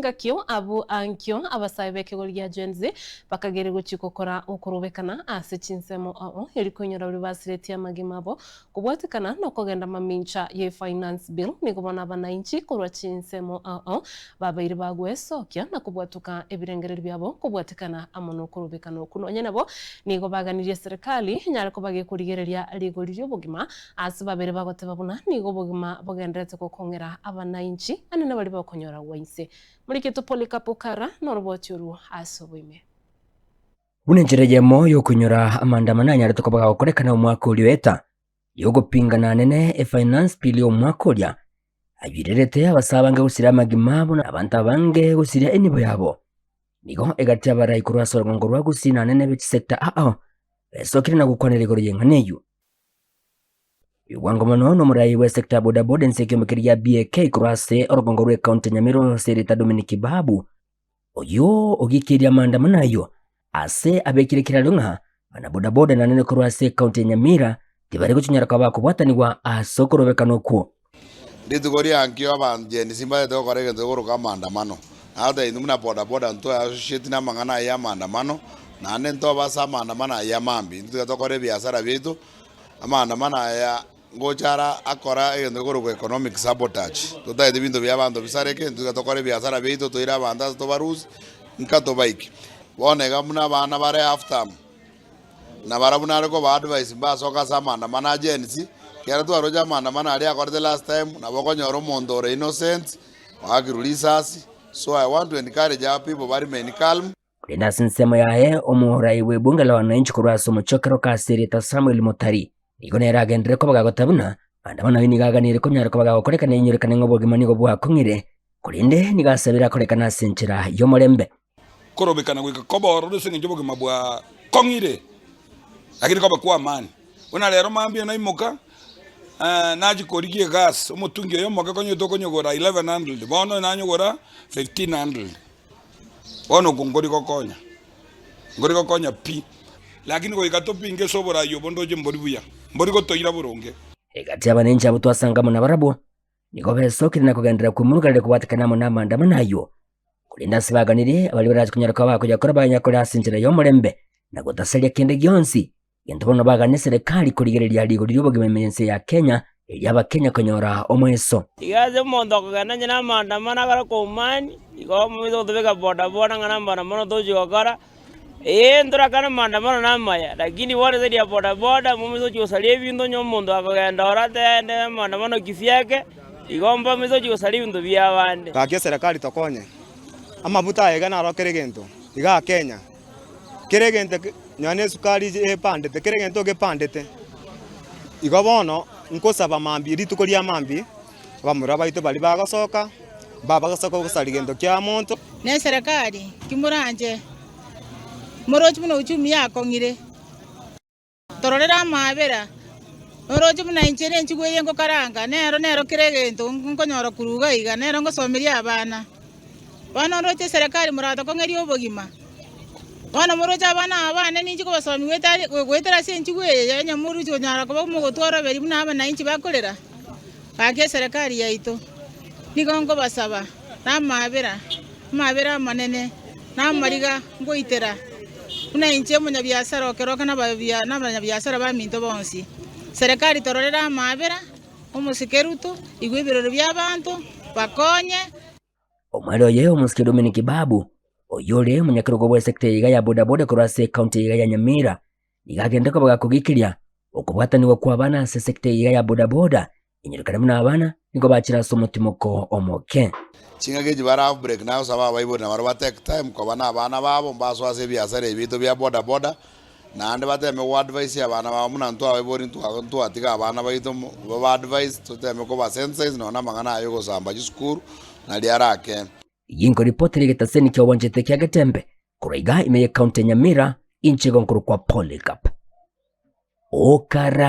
Ngakio abwo ankio abasae b'ekegori gia Gen Z bakageria gochia gokora okorobekana ase chinsemo ao erio koinyora baria basiretie amagima abo kobwatekana nokogenda mamincha ye Finance Bill. Nigo bono abanainchi korwa chinsemo ao babeire bagwesokia na kobwatoka ebirengererio biabo kobwatekana amo nokorobekana okwo. Nonye nabo nigo baganirie eserekari enyare koba gekorigereria rigori ri'obogima Ase babere bagoteba buna nigo obogima bogendererete gokong'era abanainchi anene baria bakonyora gwa inse. Moriketwe Polycarp Kara noroboti orwo ase oboime. Buna enchera eyemo y'okoinyora amaandamano anyarete koba gagokorekana omwaka oria oeta, y'ogopingana anene efinance bill y'omwaka oria, ayuirerete abasae abange gosiria amagima abo na abanto abange gosiria enibo yabo. Nigo egati y'abarai korwa ase orogongo rwa Gusii na anene be chisector ao besokire na gokwanera igoro y'eng'ana eyio. Bwango mono nomorai bw'esector ya bodaboda ense ekiombe keria gia BAK korwa ase orogongo rw'ecounty ya Nyamira ase erieta Dominic Babu, oyio ogikeirie amaandamano ayio ase abekire ekerario ng'a banabodaboda nanene korwa ase ecounty ya Nyamira tibari gochinyara koba bakobwatanigwa ase okorobekana okwo. Rituko riankio abancheni simbaete gokora egento gekoroka amaandamano. Nagotebia intwe buna bodaboda ntoe associate namang'ana ayio y'amaandamano, naende ntobe ase amaandamano ayio amambia. Intwe tiga tokore ebiasara biaito, amaandamano aya ngocha ara akora egento gekorokwa economic sabotage. Totagete ebinto bia abanto bisareke, intwe tiga tokore ebiasara biaito toire abanto ase tobarusie, nka tobaike. Bono iga buna abana bare half term. Na barabwo nare kobaa advice mbasoke ase amaandamano a Gen Z, ekiagera twaroche amaandamano aria akorete last time, nabo okonyora omonto ore innocent oakirwe risasi, so I want to encourage our people ba remain calm. Korende ase ensemo yaye omorai bw'ebunge la wananchi korwa ase omochokero ase erieta Samuel Motari nigo nere agenderere koba gagoteba buna maandamano ayio nigo aganire konyara koba gagokorekana einyorekane ng'a obogima nigo bwakong'ire korende nigo asabire akorekane ase enchera y'omorembe. Korobekana goika koba ororo ase engencho y'obogima bwakong'ire, lakini kobe kwa amani. Buna rero mambia naimoka, nachia korigia egasi, omotungi oyo omoke konyete okonyogora 1100, bono nanyogora 1500. Bono oko nkori gokonya, nkori gokonya pi, lakini goika topinge ase oborai obo ndoche mbori buya, mbori gotoira boronge. Egati y'abanenchi abwo twasanga amo nabarabwo, nigo besokire na kogenderera kwemurunganeria kobwatekana amo namandamano ayio. Korende ase baganirie, abaria barache konyara koba bakoyakora bayakore ase enchera y'omorembe, na gotasaria kende gionsi, gento bono baganie eserekari korigereria rigori ri'obogima ime y'ense ya Kenya, erio Abakenya konyora omoeso. Iga ase omonto okogenda onye namandamano akore koumani, igo omobisa gotobeka bodaboda ng'a namandamano tochi gokora, Ee, ntorakane amaandamano namaya, lakini bono ase ria bodaboda momisa ochia gosaria ebinto onye omonto akogenda oro atende amaandamano kivyake, igo mbamisa ochia gosaria ebinto biabande. Gaki eserekari tokonye, amafuta aya iga naro kera egento igaa Kenya, kera egento nonya na esukari epandete, kera egento gepandete. Igo bono, nkosaba mambia rituko ria mambia, abamura baito baria bagosoka, mbabagosoka gosaria gento kia monto. Ne eserekari ki moranche moroche buna uchumi yakong'ire? Tororere amaabera, oroche buna inche nenchigwa eye ngokaranga, nero nero kera egento nkonyora korwa iga iga, nero ngosomeria abana. Bono oroche eserekari moratokong'erie obogima? Bono moroche abana aba bane ninche kobasomia goetari goetera ase enchigwa eye ya onye moruchi konyara koba mogotworoberia buna abananchi bakorera? Gaki eserekari yaito, nigo nkobasaba namaabera, amaabera amanene, na amariga ngoitera, buna inche omonyabiasara o keroka na abanyabiasara baminto bonsi. Serekari tororere amaabera, omosike Ruto, igwa ebirero bi'abanto, bakonye. Omware oye omosike Dominic Babu, oyio ore omonyakerogo bw'esecta eye iga ya bodaboda korwa ase ecounty eye iga ya Nyamira, nigo agende koba gakogikiria okobwatanigwa kw'abana ase esecta eye iga ya bodaboda, enyorokane buna abana nigo bachire ase omotimoko omoke. Chingaki echi bare half break nagosaba abaibori nabarabwo ba take time koba na abana babo mbasoe ase ebiasara ebi biaito bia boda boda naende bateme go advise abana babo buna intwe abaibori ntwatiga abana baito ba advise toteme koba sensitize nonya na amang'ana aya yogosamba chisukuru naria arakende. Eyio inkoripotera egetaseni kia obwanchete kia Getembe korwa igaa ime ye county ya Nyamira inche igo nkorokwa Polycarp Okara.